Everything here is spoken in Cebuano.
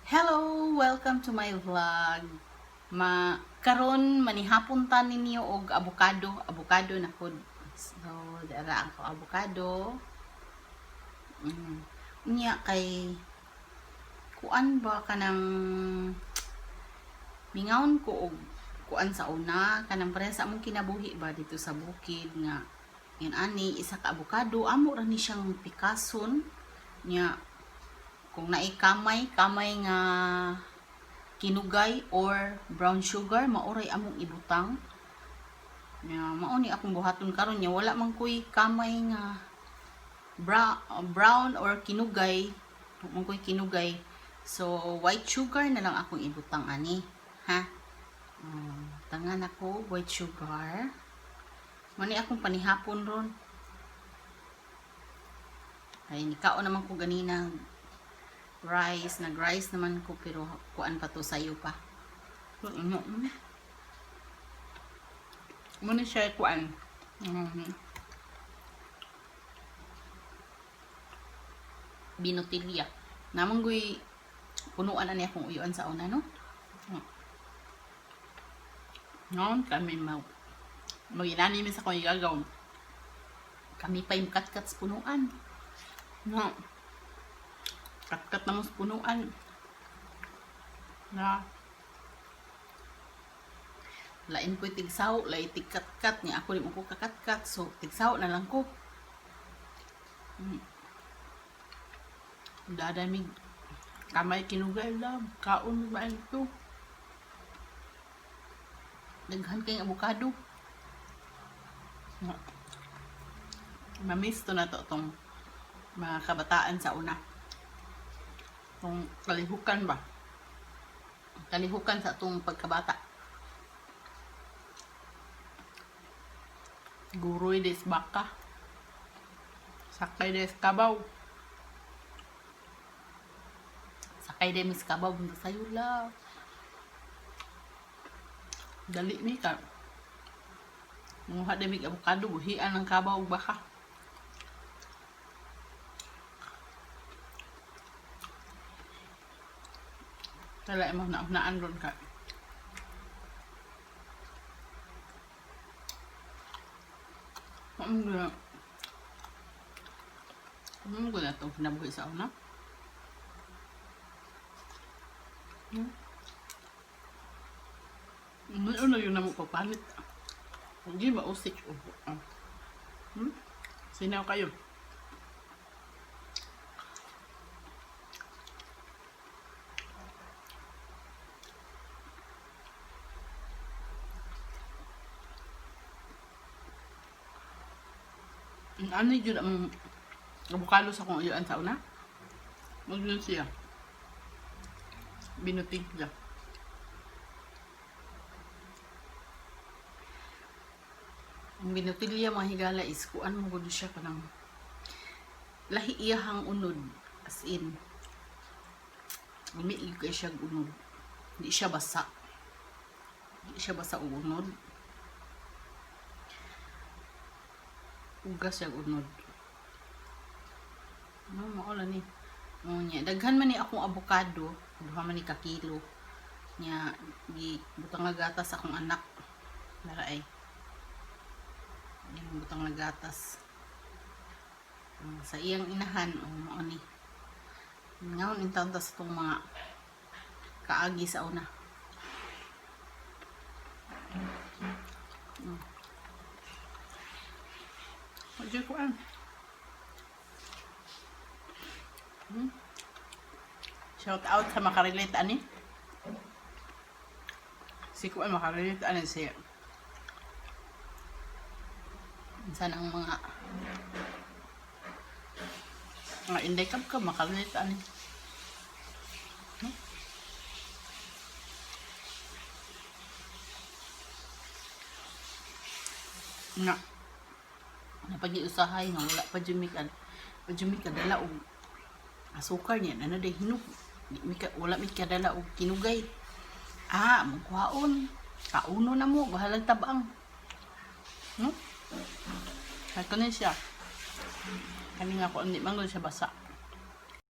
Hello! Welcome to my vlog. Ma karon manihapon ta ninyo og abukado, abukado na pud. So, dara ang abukado. Unya kay kuan ba kanang mingawon ko og kuan sa una kanang pareha sa among kinabuhi ba dito sa bukid nga yun ani isa ka abukado amo ra ni siyang pikason nya kung naay kamay kamay nga kinugay or brown sugar maoray among ibutang nya mao ni akong buhaton karon nya wala man koy kamay nga brown or kinugay, man koy kinugay, so white sugar na lang akong ibutang ani ha. Tangan ako white sugar mani akong panihapon ron ay nikaon naman ko ganina rice, nag-rice naman ko pero kuan pa to, sayo pa. Ano? Muna siya kuan. Binutilya. Namang guy punuan na niya akong uyuan sa una, no? Noon kami mau. Maginani mi sa kong igagaw. Kami pa yung katkat sa punuan. No. Katkat na mo sa punuan. Na. Lain ko tigsaw, lain tigkatkat niya. Ako rin mo ko kakatkat. So, tigsaw na lang ko. Dadamig. Kamay kinugay lang. Kaon ba ito? Daghan kayong abukado. No. Mamiss to na to tong mga kabataan sa una. Tong kalihukan ba? Kalihukan sa atong pagkabata. Guroy des baka. Sakay des kabaw. Sakay din mis kabaw, bunta sayo lang. Dali mi ka. Muha demig avocado, buhian ang kabaw ug baka. Tala imong naunaan ron ka. Ano Ano ko na itong kinabuhi sa una? Ano na yun na mo papalit? Hindi mausik. Ah. Sinaw kayo. Ano yun ang avocado sa kung iyaan sa una? Mag siya. Binutig siya. Ang binutilya mga higala is kuan mo gud siya kanang lahi iyahang unod, as in umiig kay siya og unod, di siya basa, di siya basa og unod, ugas siya og unod, no? Mao lang ni. Nya daghan man ni akong abokado, duha man ni ka kilo nya gi butang nga gatas akong anak dara ay yung butang na gatas. Sa iyang inahan o mao ni ngaon intawon ta sa itong mga kaagi sa una. Medyo kuan. Shout out sa makarelate ani. Si kuan makarelate ani siya. Minsan ang mga Nga inday kap ka makarelate ani. Nga napagiusahay nga wala pa jud mi ka pa jud mi kadala og asukar niya na day hinog. Di mi ka, wala mi kadala og kinugay, ah, magkuhaon kauno na mo bahalag tabang. No? Kaya ko na siya. Kani nga ko hindi man gud siya basa.